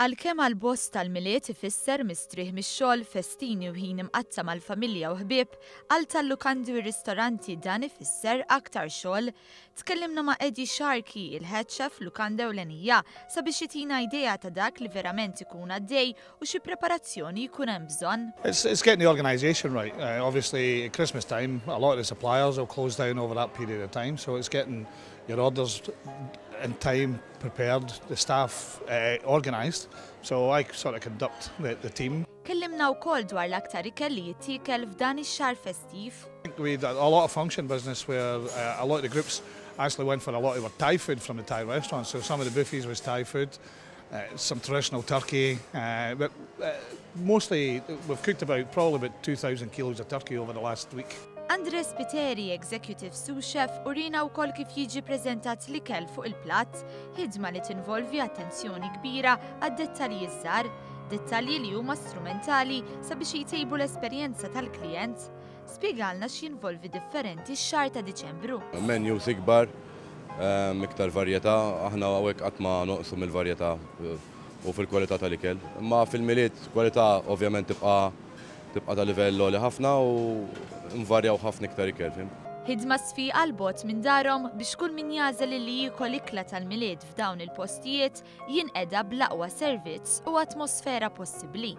Għalkemm għal bosta l-Milied ifisser mistrieħ mix-xogħol, festini u ħin imqatta' mal-familja u ħbieb, għal tal-lukandi u r-ristoranti dan ifisser aktar xogħol. Tkellimna ma' Eddie Sharkey, il-head chef f'lukanda ewlenija, sabiex jtina idea ta' dak li verament ikun għaddej u xi preparazzjoni jkun hemm bżonn. It's getting the organisation right. Obviously, at Christmas time, a lot of the suppliers will close down over that period of time, so it's getting your orders in time, prepared, the staff organised, so I sort of conduct the team. Kellimna wkoll dwar l-aktar ikel li jittiekel f'dan ix-xahar festiv. We had a lot of function business where a lot of the groups actually went for a lot of our Thai food from the Thai restaurants, so some of the buffets was Thai food, some traditional turkey, but mostly we've cooked about probably about 2,000 kilos of turkey over the last week. Andres Piteri, Executive Sous Chef, urina wkoll kif jiġi preżentat l-ikel fuq il-platt, ħidma li tinvolvi attenzjoni kbira għad-dettalji żgħar, dettalji li huma strumentali sabiex jtejbu l-esperjenza tal-klijent. Spjegalna x'jinvolvi differenti x-xahar ta' Diċembru. Menus ikbar, iktar varjetà, aħna hawnhekk qatt ma noqsu mill-varjetà u fil-kwalità tal-ikel. Imma fil-Milied kwalità ovvjament tibqa' ta' livell għoli ħafna u nvarjaw ħafna iktar ikel, fhimt? Ħidma sfiqa 'l bogħod minn darhom biex kull min jagħżel li jiekol ikla tal-Milied f'dawn il-postijiet jinqeda bl-aqwa servizz u atmosfera possibbli.